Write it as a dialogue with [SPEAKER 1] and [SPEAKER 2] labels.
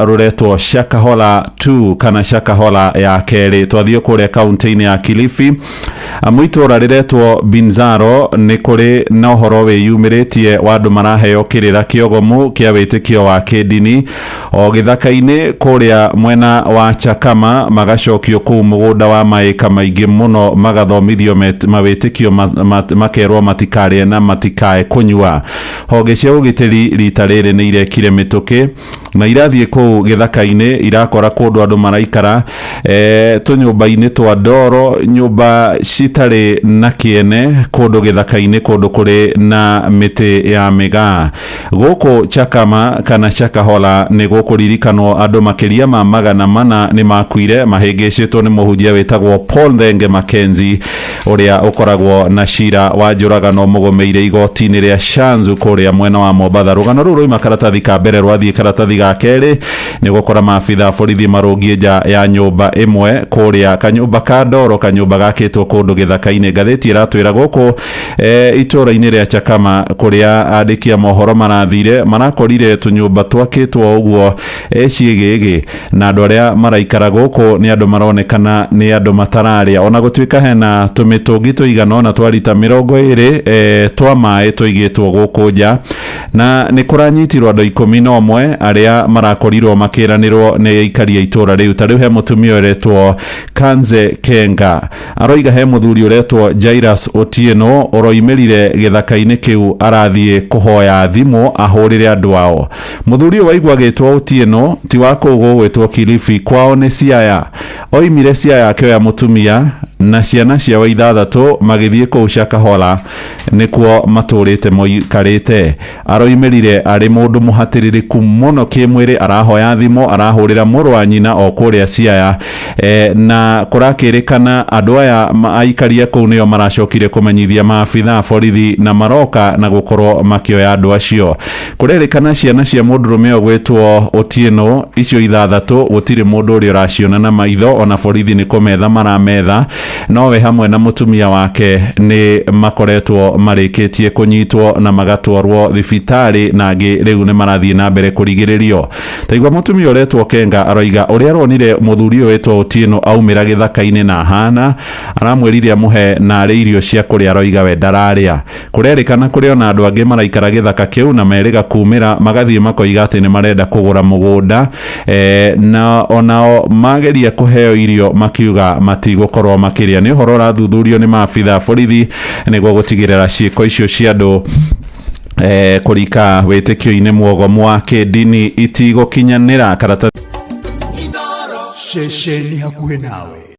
[SPEAKER 1] Rũretwo Shakahola 2 kana Shakahola ya kerĩ. Twathiĩ kũrĩa kaunti-inĩ ya Kilifi, amu itũra rĩretwo Binzaro, nĩ kũrĩ na ũhoro wĩyumĩrĩtie wa andũ maraheo kĩrĩra kĩogomu kĩa wĩtĩkio wa kĩndini o gĩthaka-inĩ kũrĩa mwena wa Chakama, magacokio kũu mũgũnda wa maĩka maingĩ mũno, magathomithio mawĩtĩkio makerwo matikarĩe na matikae kũnyua. Honge cia ũgitĩri rita rĩrĩ nĩ irekire mĩtũkĩ na irathiĩ kũu gĩthaka-inĩ, irakora kũndũ andũ maraikara tũnyũmba-inĩ twa ndoro, nyũmba citarĩ na kĩene, kũndũ gĩthaka-inĩ, kũndũ kũrĩ na mĩtĩ ya mĩgaa. Gũkũ Chakama kana Shakahola nĩ gũkũririkanwo andũ makĩria ma 400 nĩ makuire mahĩngĩcĩtwo nĩ mũhunjia wĩtagwo Paul Thenge Mackenzie, ũrĩa ũkoragwo na cira wa njũragano mũgũmĩire igoti-inĩ rĩa Shanzu kũrĩa mwena wa Mombatha. Rũgano rũu rwaima karatathi ka mbere, rwathiĩ karatathi ga kerĩ, nĩ gũkora maabitha borithi marũngiĩ nja ya nyũmba ĩmwe kũrĩa kanyũmba ka ndoro, kanyũmba gakĩtwo kũndũ gĩthaka-inĩ. Ngathĩti ĩratwĩra gũkũ itũũra-inĩ rĩa Chakama, kũrĩa andĩki a mohoro marathire, marakorire tũnyũmba twakĩtwo ũguo ciĩgĩgĩ, na andũ arĩa maraikara gũkũ nĩ andũ maronekana nĩ andũ matararĩa, ona gũtuĩka hena tũmĩtũngi tũigana ũna twa rita 20 twa maĩ tũigĩtwo gũkũ nja. Na nĩ kũranyitirwo andũ 11 arĩa marakorirwo makĩranĩrwo nĩ aikari a itũũra rĩu. Ta rĩu he mũtumia ũretwo Kanze Kenga, aroiga he mũthuri ũretwo Jairus Otieno ũroimĩrire gĩthaka-inĩ kĩu arathiĩ kũhoya thimũ ahũrĩre andũ ao. Mũthuri ũyũ waigua agĩtwo Otieno ti wa kũu gũgwĩtwo Kilifi, kwao nĩ Siaya. Oimire Siaya akĩoya mũtumia na ciana ciao ithathatũ, magĩthiĩ kũu Shakahola, nĩkuo matũrĩte moikarĩte. Aroimĩrire arĩ mũndũ mũhatĩrĩrĩku mũno kĩmwĩrĩ, arahoya thimũ arahũrĩra mũrũ wa nyina o kũrĩa Siaya. Na kũrakĩrĩkana andũ aya aikari a kũu nĩo maracokire kũmenyithia maabitha a borithi, na maroka na gũkorwo makĩoya andũ acio. Kũrerĩkana ciana cia mũndũrũme ũyũ gwĩtwo Otieno icio ithathatũ gũtirĩ mũndũ ũrĩa ũraciona na maitho, ona borithi nĩ kũmetha marametha, nowe hamwe na mũtumia wake nĩ makoretwo marĩkĩtie kũnyitwo na magatwarwo thibitarĩ, na angĩ rĩu nĩ marathiĩ na mbere kũrigĩrĩrio. Taigua mũtumia ũretwo Kenga aroiga ũrĩa aronire mũthuri ũyũ wĩtwo Otieno aumĩra gĩthaka-inĩ na ahana aramwĩrire amũhe narĩ irio cia kũrĩa, aroiga we ndararĩa. Kũrerĩkana kũrĩ ona andũ angĩ maraikara gĩthaka kĩu na merĩga kumĩra, magathiĩ makoiga atĩ nĩ marenda kũgũra mũgũnda, na onao mageria kũheo irio makiuga matigũkorwo makĩrĩa. Nĩ ũhoro ũrathuthurio nĩ maabitha a borithi nĩguo gũtigĩrĩra ciĩko icio cia andũ kũrika wĩtĩkio-inĩ mwogomu wa kĩndini itigũkinyanĩra. Karatathi
[SPEAKER 2] Ceceni hakuhĩ nawe.